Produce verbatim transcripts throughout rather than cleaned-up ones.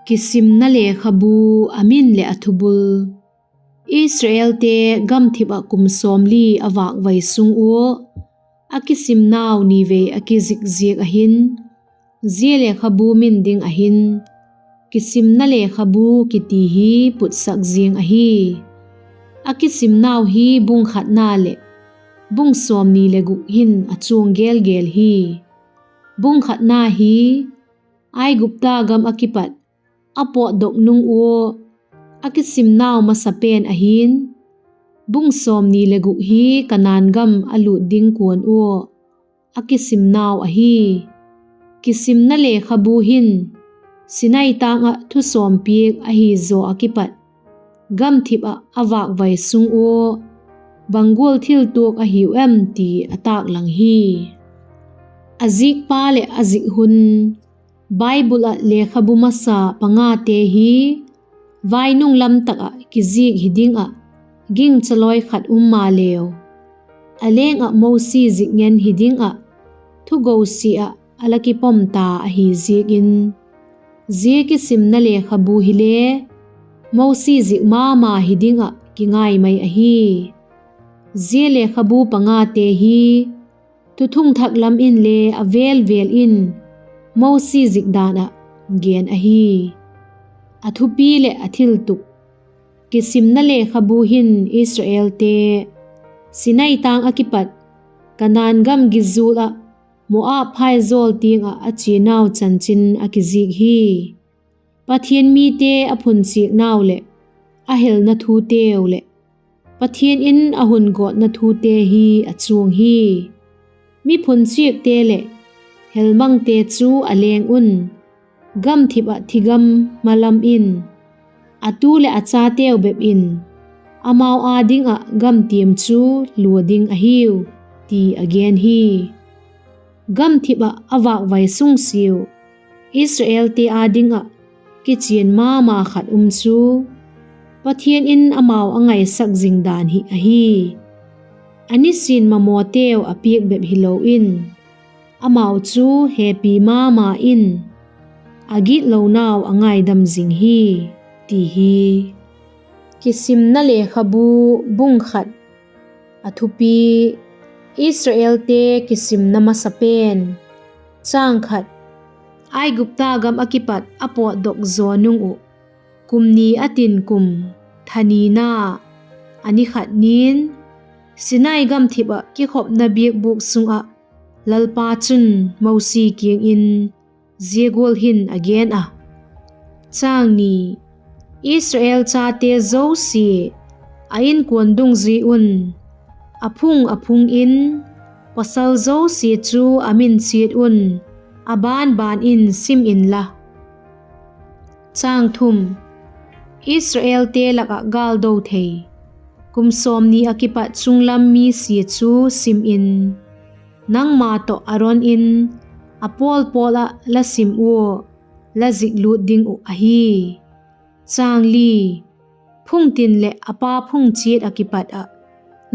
Kisimna Lekhabu, a min leh a thubul. Israelte gamthip ah kum sawmli a vâkvai sung ua a kisimnau ni vei a kizik ziak ahin, zia lekhabu min ding ahin Kisimna Lekhabu kiti hi putsak ziang ahi. A kisimnau hi bung khatna leh bung sawmni le guk hin a chuang gel gel hi. Bung khatna hi Aigupta gam ah kipat a pawtdok nung ua a kisimnau masa pen ahi'n, bung sawmni le guk hi Kanaan gam a lût ding kuan ua a kisimnau ahi. Kisimna Lekhabu hin Sinai tâng ah thusawm piak ahi zaw ah kipat gamthip ah a vâkvai sung ua bang gual thil tuak a hiu em ti a tâklang hi. A zikpa leh a zik hun. Bible ah lekhabu masa pangate hi vainung lam tak ah kizik hi ding ah gingcha lawi khat um maleu, a leng ah Mosi zik ngen hi ding ah thugosia ah a la kipom ta ahi ziak in, zia Kisimna Lekhabu hile Mosi zik ma ma hi ding ah kingai mai ahi. Zia lekhabu pangate hi Thuthung Thak lam inle a vêl vêl in Mosi zik dan ah gen ahi. A thupi leh a thiltup. Kisimna Lekhabu hin Israelte Sinai tâng ah kipat Kanaan gam gizul ah Moab phaizawl tiang ah a chianau chanchin a kizik hi. Pathian mite a phunchiaknau leh a helna thuteu leh Pathian in a hun gawtna thute hi a chuang hi. Mi phunchiakte leh helmangte chu a leng un gamthip ah thigam malam in a tu leh a chateu bep in amau â ding ah gamtiam chu lua ding ahiu, ti a gen hi. Gamthip ah a vâkvai sungsiau Israelte â ding ah kichian ma ma khat um chu Pathian in amau a ngaisak zing dan hi ahi. A nisin mamawteu a piak bep hilo in, amau chu hepi ma ma in a gitlonau a ngaidam zing hi, ti hi. Kisimna Lekhabu, bung khat. A thupi: Israelte kisimna masa pen. Chang khat. Aigupta gam ah kipat a pawtdok zaw nung uh kum ni a tin kum tha nina, a ni khat nin, Sinai gamthip ah kikhopna biakbûk sung ah Lalpa chun Mosi kiang in zia gual hin a gen a: Chang ni. Israel chate zosia a inkuan dungzui un a phung a phung in pawsal zosia chu a min chiat un a ban ban in sim inla. Chang thum. Israelte lak ah gâldo thei, kum sawmni ah kipat chunglam mi sia chu sim in, nangma tawh Aron in a pawl pawl ah la sim ua la ziklût ding uh ahi. Chang li. Phungtin leh a pa phung chiat ah kipat ah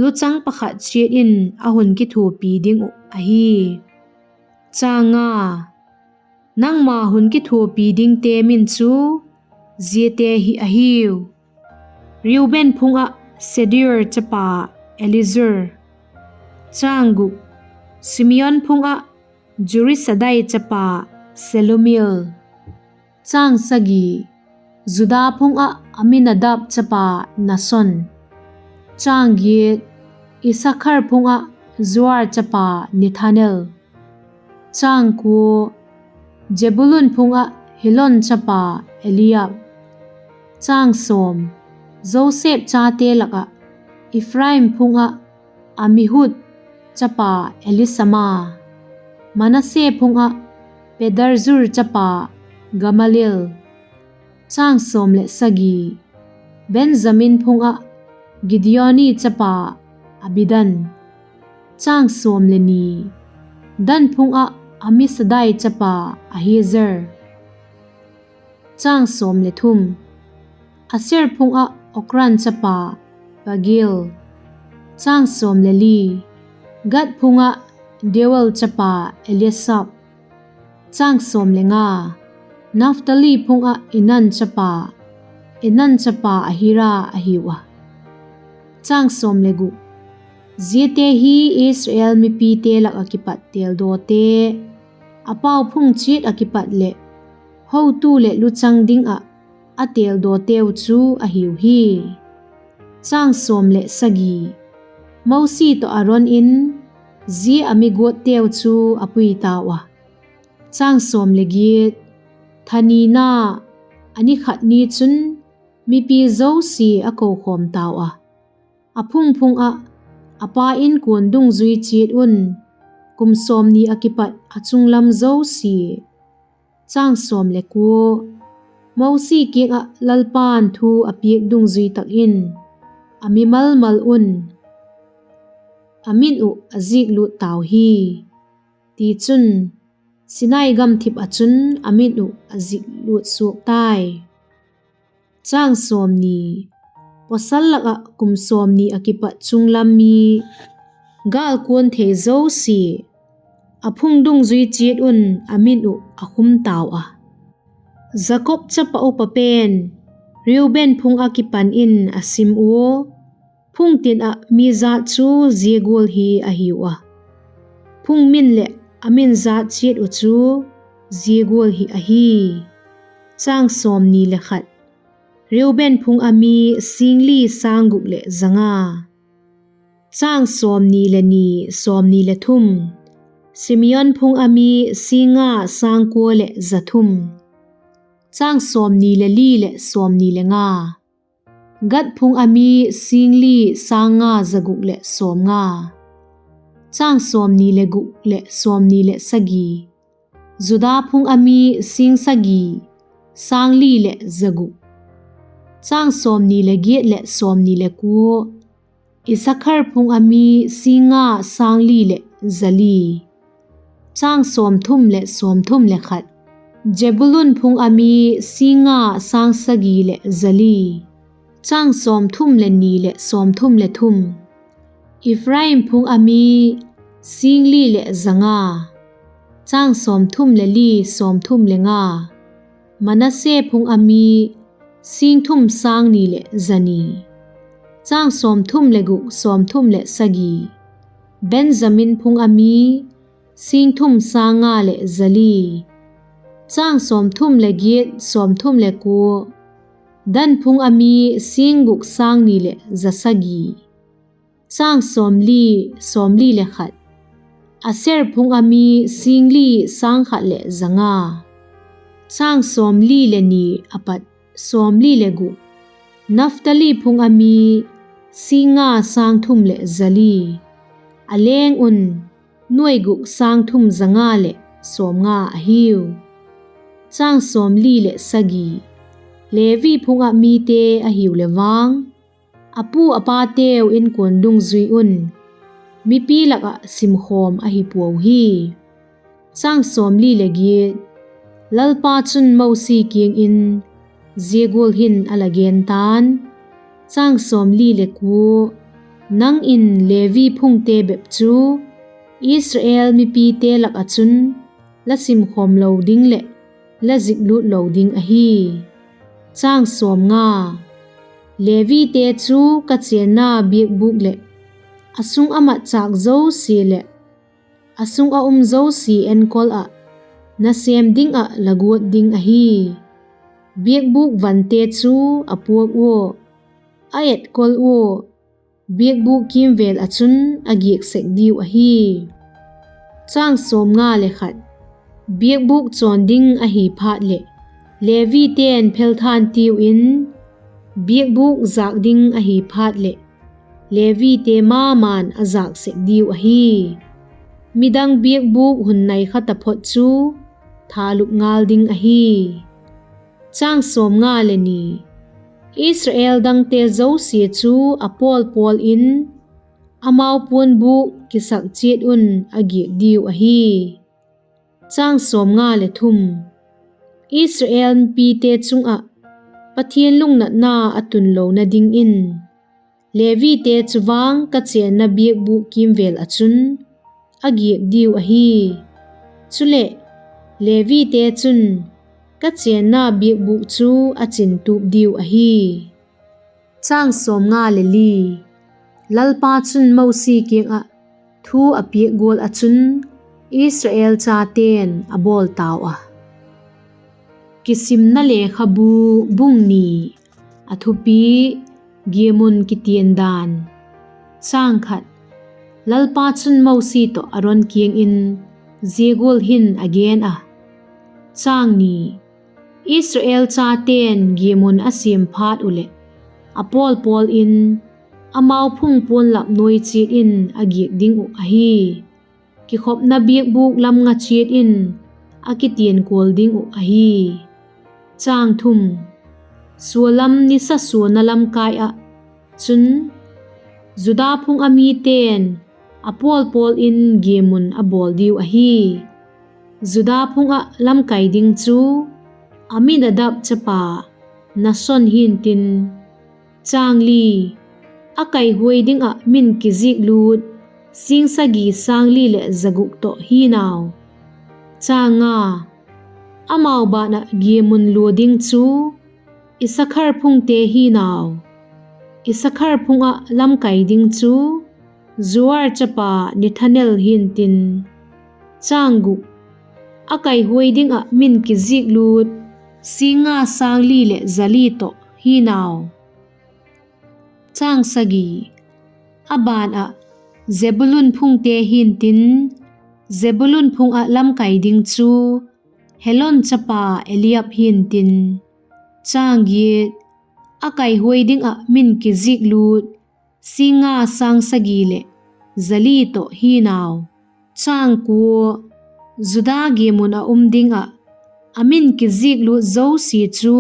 luchang pakhat chiat in a hun kithuapi ding uh ahi. Chang nga. Nangma hun kithuapi dingte min chu ziate hi ahiu: Reuben phung ah Sedeur chapa Elizur. Chang guk. Simeon phung ah Jurisadai chapa Selumiel. Chang sagi. Juda phung ah Aminadab chapa Nason. Chang giat. Isakhar phung ah Zuar chapa Nethanel. Chang kua. Zebulun phung ah Helon chapa Eliab. Chang sawm. Joseph chate lak ah Ephraim phung ah Amihud chapa Elisama. Manasse phung ah Pedahzur chapa Gamaliel. Chang sawm leh sagi. Benjamin phung ah Gideoni chapa Abidan. Chang sawm le ni. Dan phung ah Amisadai chapa Ahiezer. Chang sawm le thum. Aser phung ah Okran chapa Pagiel. Chang sawm le li. Gad phung ah Deuel chapa Eliasaph. Chang sawm le nga. Naphtali phung ah Enan chapa, Enan chapa Ahira a hiu a. Ziate hi Israel mipite lak ah kipat têldawte, a pau phung chiat ah kipat leh hotu leh luchang ding ah a têldawteu chu a hiu hi. Mosi tawh Aron in zia a mi guatteu chu a pui tau a. Tha nina, a ni khat ni chun mipi zosia a kokhawm tau a, a phung phung ah a pa inkuan dungzui chiat un, kum sawmni ah kipat a chunglam zosia. Mosi kiang ah Lalpa'n thu a piak dungzui tak in a mimal mal un a min uh a ziklût tau hi. Tichun, Sinai gamthip ah chun a min uh a ziklût suak tai. Pawsal lak ah kum sawmni ah kipat chunglam mi, gâlkuan thei zosia, a phung dungzui chiat un a min uh a khum tau a. Jakob chapa upa pen Reuben phung ah kipan in a sim ua, phung tin ah mi jat chu zia gual hi a hiu a, phung min leh a min jat chiat uh chu zia gual hi ahi: Reuben phung ah mi sîng li sâng guk leh za nga. Chang sawmni le ni, sawmni le thum. Simeon phung ah mi sîng nga sâng kua leh za thum. Chang sawmni le li leh sawmni le nga. Gad phung ah mi sîng li sâng nga za guk leh sawmnga. Chang sawmni le guk leh sawmni leh sagi. Juda phung ah mi sîng sagi sâng li leh za guk. Chang sawmni le giat leh sawmni le kua. Isakhar phung ah mi sîng nga sâng li leh za li. Chang sawmthum leh sawmthum le khat. Zebulun phung ah mi sîng nga sâng sagi leh za li. Chang sawmthum le ni leh sawmthum le thum. Ephraim phung ah mi sîng li leh za nga. Chang sawmthum le li, sawmthum le nga. Manasse phung ah mi sîng thum sâng ni leh za ni. Chang sawmthum le guk, sawmthum leh sagi. Benjamin phung ah mi sîng thum sâng nga leh za li. Chang sawmthum le giat, sawmthum le kua. Dan phung ah mi sîng guk sâng ni leh za sagi. Chang sawmli, sawmli le khat. Aser phung ah mi sîng li sâng khat leh za nga. Chang sawmli le ni a pat sawmli le guk. Naphtali phung ah mi sîng nga sâng thum leh za li. A leng un nuai guk sâng thum za nga leh sawmnga ahiu. Chang sawmli leh sagi. Levi phung ah mite ahiu le vang, a pu a pateu inkuan dungzui un mipi lak ah simkhawm ahi puau hi. Chang sawmli le giat. Lalpa chun Mosi kiang in zia gual hin a la gen ta'n: Chang sawmli le kua. Nang in Levi phungte bep chu Israel mipite lak ah chun la simkhawm lo ding leh la ziklût lo ding ahi. Chang sawmnga. Levite chu ka chênna biakbûk leh a sung a matchâk zosia leh a sung a um zosia enkol ah nasêm ding ah la guat ding ahi. Biakbûk vante chu a puak ua, a etkol ua, biakbûk kîmvêl ah chun a giak sek diu ahi. Chang sawmnga le khat. Biakbûk chawn ding ahi phat leh Levite'n phelthan tiu in, biakbûk jâk ding ahi phat leh Levite ma ma'n a jâk sek diu ahi. Midang biakbûk hun nai kha taphot chu thalup ngal ding ahi. Chang sawmnga le ni. Israel dangte zosia chu a pawl pawl in amau puanbûk kisak chiat un a giak diu ahi. Chang sawmnga le thum. Israel mipite chung ah Pathian lungnatna a tun lona dingin Levite chu vang ka chênna biakbûk kîmvêl ah chun a giak diu ahi. Chuleh, Levite chun ka chênna biakbûk chu a chin tup diu ahi. Lalpa chun Mosi kiang ah thu a piak gual ah chun Israel chate'n a bawl tau a. Kisimna Lekhabu, bung ni. A thupi: Giamun Kitian Dan. Lalpa chun Mosi tawh Aron kiang in zia gual hin a gen a: Israel chate'n giamun a siam phat uh leh, a pawl pawl in amau phung puan lap nuai chiat in a giak ding uh ahi. Kikhopna biakbûk lam nga chiat in a kitian kual ding uh ahi. Sualam nisa suana lamkai ah chun Juda phung a mite'n a pawl pawl in giamun a bawl diu ahi. Juda phung ah lamkai ding chu Aminadab chapa Nason hi'ntin, a kaihuai ding ah min kizik lût sîng sagi sâng li leh za guk tawh hinau. Amau ban ah giamun lua ding chu Isakhar phungte hinau. Isakhar phung ah lamkai ding chu Zuar chapa Nethanel hi'ntin, a kaihuai ding ah min kizik lût sîng nga sâng li leh za li tawh hinau. A ban ah Zebulun phungte hi'ntin, Zebulun phung ah lamkai ding chu Helon chapa Eliab hi'ntin, a kaihuai ding ah min kizik lût sîng nga sâng sagi leh za li tawh hinau. Juda giamun ah um ding ah a min kizik lût zosia chu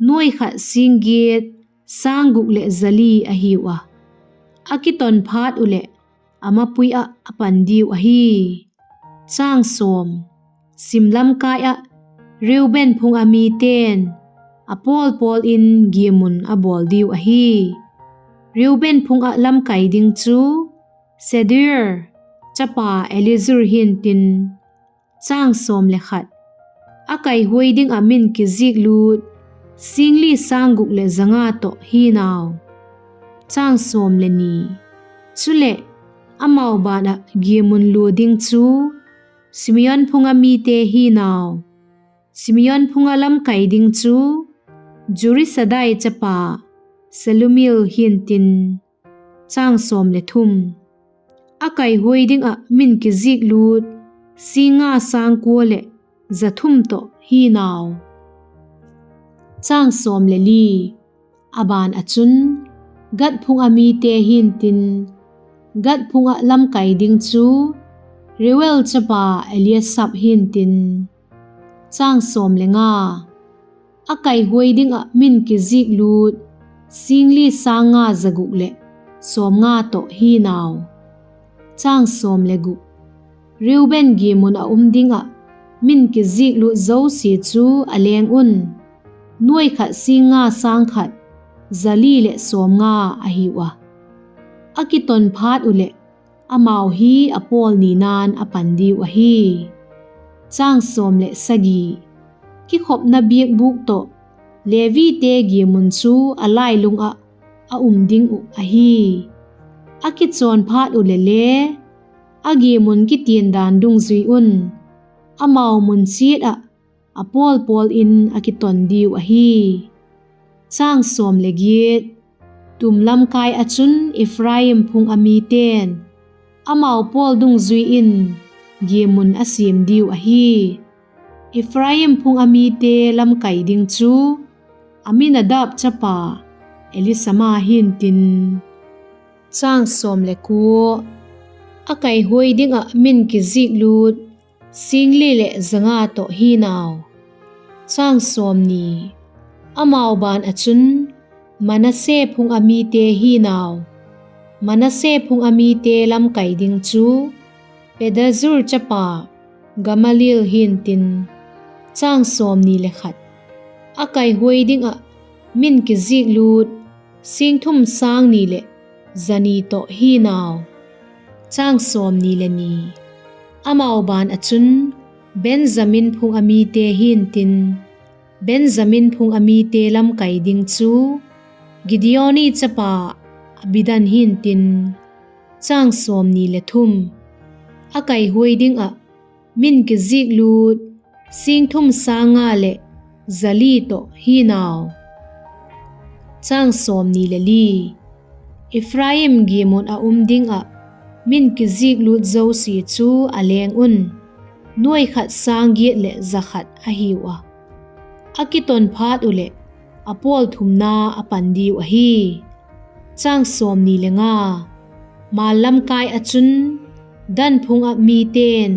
nuai khat sîng giat sâng guk leh za li ahiu a; a kiton phat uh leh a mapui ah a pan diu ahi. Sim lamkai ah Reuben phung a mite'n a pawl pawl in giamun a bawl diu ahi. Reuben phung ah lamkai ding chu Sedeur chapa Elizur hi'ntin, a kaihuai ding ah min kizik lût sîng li sâng guk leh za nga tawh hinau. Chuleh, amau ban ah giamun lua ding chu Simeon phung a mite hinau. Simeon phung ah lamkai ding chu Jurisadai chapa Selumiel hi'ntin, a kaihuai ding ah min kizik lût sîng nga sâng kua leh za thum tawh hinau. A ban ah chun Gad phung a mite hi'ntin, Gad phung ah lamkai ding chu Reuel chapa Eliasaph hi'ntin, a kaihuai ding ah min kizik lût sîng li sâng nga za guk leh sawmnga tawh hinau. Reuben giamun ah um ding ah min kizik lût zosia chu a leng un nuai khat sîng nga sâng khat za li leh sawmnga ahiu a; a kiton phat uh leh amau hi a pawl nina'n a pan diu ahi. Kikhopna biakbûk tawh Levite giamun chu a lailung ah a um ding uh ahi. A kichawn phat uh leh le a giamun kitian dan dungzui un amau mun chiat ah a pawl pawl in a kiton diu ahi. Tum lamkai ah chun Ephraim phung a mite'n amau pawl dungzui in giamun a siam diu ahi. Ephraim phung a mite lamkai ding chu Aminadab chapa Elisama hi'ntin, a kaihuai ding ah min kizik lût sîng li leh za nga tawh hinau. Amau ban ah chun Manasse phung a mite hinau. Manasse phung a mite lamkai ding chu Pedazur chapa Gamaliel hi'ntin, a kaihuai ding ah min kizik lût sîng thum sâng ni leh za ni tawh hinau. Amau ban ah chun Benjamin phung a mite hi'ntin, Benjamin phung a mite lamkai ding chu Gideoni chapa Abidan hi'ntin, chang sawmni le thum, a kaihuai ding ah min kizik lût sîng thum sâng nga leh za li tawh hinau. Chang sawmni le li, Ephraim giamun a um ding ah min kizik lût zosia chu a leng un, nuai khat sâng giat leh za khat a hiu a, a kiton phat uh leh a pawl thumna a pan diu ahi. Chang sawmni le nga, mal lamkai ah chun Dan phung ah mite'n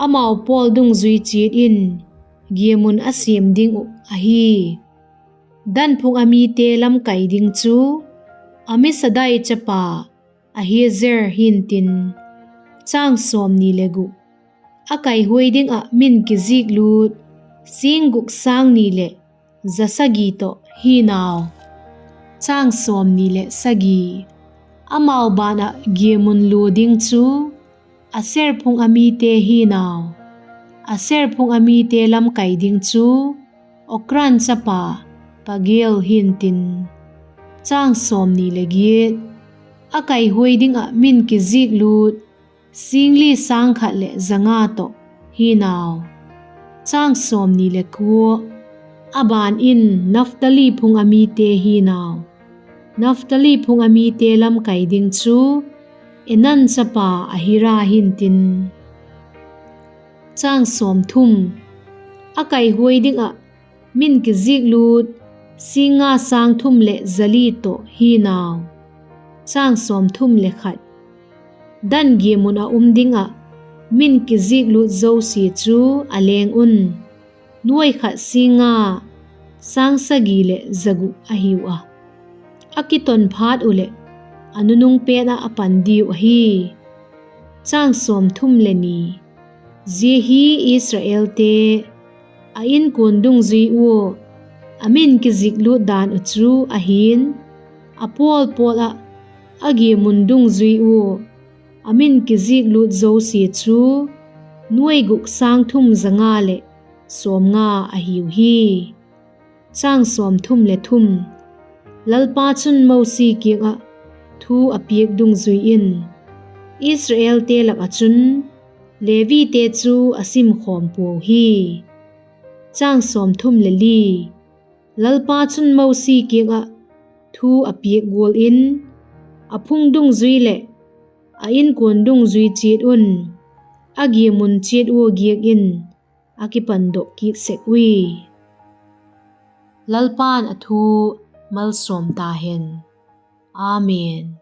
amau pawl dungzui chiat in giamun a siam ding uh ahi. Dan phung a mite lamkai ding chu Amisadai chapa Ahiezer hi'ntin, chang sawmni le guk, a kaihuai ding ah min kizik lût sîng guk sâng ni leh za sagi tawh hinau. Chang sawmni le sagi, amau ban ah giamun lua ding chu Aser phung a mite hinau. Aser phung a mite lamkai ding chu Okran chapa Pagiel hi'ntin, chang sawmni le giat, a kaihuai ding ah min kizik lût sîng li sâng khat leh za nga tawh hinau. Chang sawmni le kua, a ban in Naphtali phung a mite hinau. Naphtali phung a mite lamkai ding chu Enan chapa Ahira hi'ntin, chang sawmthum, a kaihuai ding ah min kizik lût sîng nga sâng thum leh za li tawh hinau. Chang sawmthum le khat, Dan giamun a um ding ah min kizik lût zosia chu a leng un, nuai khat sîng nga sâng sagi leh za guk a hiu a, a kiton phat uh leh a nunung pen ah a pan diu ahi. Chang sawmthum le ni, zia hi Israelte a inkuan dungzui ua a min kizik lût dan uh chu ahi'n, a pawl pawl ah a giamun dungzui ua a min kizik lût zosia chu nuai guk sâng thum za nga leh sawmnga a hiu hi. Chang sawmthum le thum, Lalpa chun Mosi kiang ah thu a piak dungzui in Israelte lak ah chun Levite chu a simkhawm puau hi. Chang sawmthum le li, Lalpa chun Mosi kiang ah thu a piak gual in, a phung dungzui leh a inkuan dungzui chiat un, a giamun chiat ua giak in a kipandok kit sek ui. Lalpa'n a thu malsawm ta hen. Amen.